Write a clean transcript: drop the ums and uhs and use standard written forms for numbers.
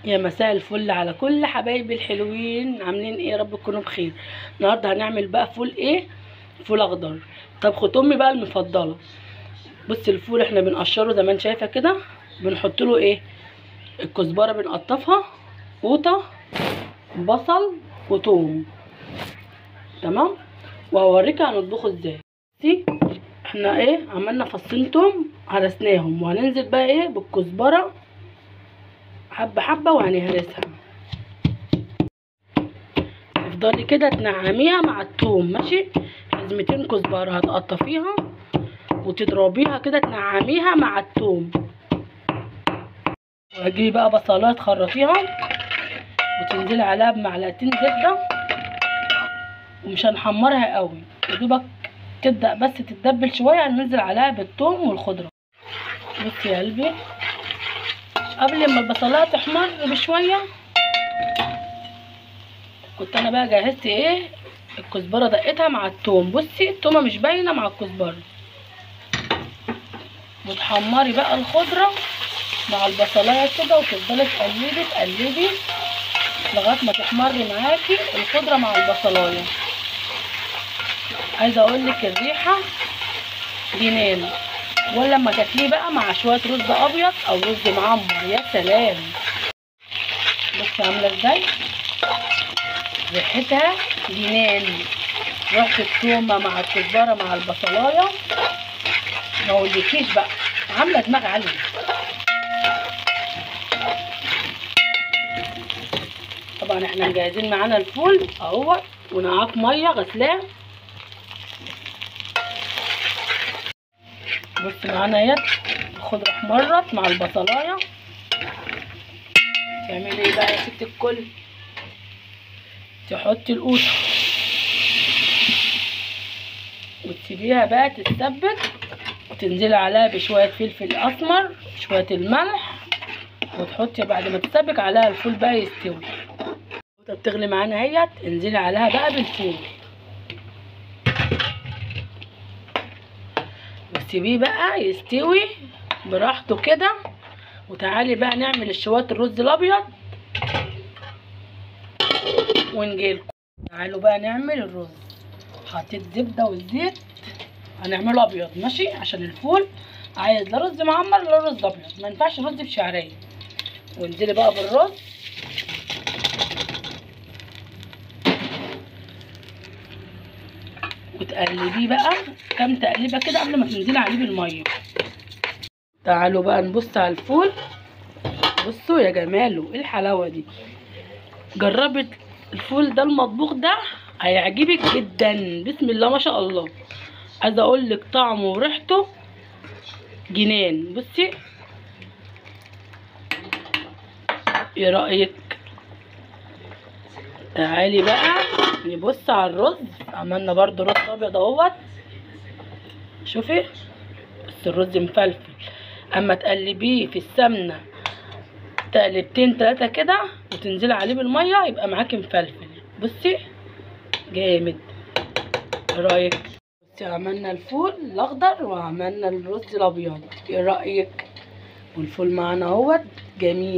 يا مساء الفل على كل حبايبي الحلوين، عاملين ايه؟ يا رب تكونوا بخير. النهارده هنعمل بقى فول ايه؟ فول اخضر، طبخة امي بقى المفضلة. بص الفول احنا بنقشره زي ما انت شايفه كده، بنحط له ايه؟ الكزبره بنقطفها، قوطه، بصل وتوم، تمام؟ وهوريك هنطبخه ازاي. بصي احنا ايه عملنا؟ فصين توم هرسناهم، وهننزل بقى ايه بالكزبره حبه حبه وهنهرسها. تفضلي كده تنعميها مع التوم، ماشي؟ حزمتين كزبره هتقطفيها وتضربيها كده تنعميها مع التوم. وهتجيبي بقى بصلايه تخرطيها وتنزلي عليها بمعلقتين زبدة، ومش هنحمرها قوي، يا دوبك تبدا بس تتدبل شوية، هننزل عليها بالثوم والخضره. بصي يا قلبي، قبل ما البصلايه تحمر بشوية كنت انا بقى جهزت ايه؟ الكزبره دقتها مع الثوم. بصي الثومه مش باينة مع الكزبره. وتحمري بقى الخضرة مع البصلايه كده، وتفضلي تقلبي تقلبي لغاية ما تحمري معاكي الخضرة مع البصلايه. عايزه اقول لك الريحة جنان، ولا لما تاكليه بقى مع شوية رز ابيض او رز معمر، يا سلام. بصي عامله ازاي ريحتها جنان، ريحه التومه مع الكزبره مع البصلايه، ما اقولكيش بقى، عامله دماغ عالية. طبعا احنا مجهزين معانا الفول اهو، ونقعاه في مية غسلاه. بص معانا اهي الخضرة احمرت مع البصلايه. تعملي ايه بقى يا ست الكل؟ تحطي القوطه وتسيبيها بقى تتسبك، وتنزلي عليها بشوية فلفل اسمر، شوية الملح، وتحطي بعد ما تتسبك عليها الفول بقى يستوي. القوطه بتغلي معانا اهيت، انزلي عليها بقى بالفول وسيبيه بقى يستوي براحته كده. وتعالي بقى نعمل الشوايه الرز الابيض ونجيلكم. تعالوا بقى نعمل الرز. حطيت زبدة والزيت، هنعمله ابيض ماشي، عشان الفول عايز لا رز معمر لا رز ابيض، ما ينفعش رز بشعريه. وانزلي بقى بالرز، وتقلبيه بقى كام تقليبه كده قبل ما تنزلي عليه بالمية. تعالوا بقى نبص على الفول. بصوا يا جماله، ايه الحلاوة دي! جربت الفول ده المطبوخ ده هيعجبك جدا، بسم الله ما شاء الله. عايزه اقول لك طعمه وريحته جنان. بصي ايه رايك؟ تعالي بقى نبص على الرز. عملنا برضو رز ابيض اهوت، شوفي بس الرز مفلفل. اما تقلبيه في السمنة تقلبتين تلاتة كده وتنزلي عليه بالمية يبقى معاكي مفلفل. بصي جامد، ايه رايك؟ بصي عملنا الفول الاخضر وعملنا الرز الابيض، ايه رايك؟ والفول معانا اهوت جميل.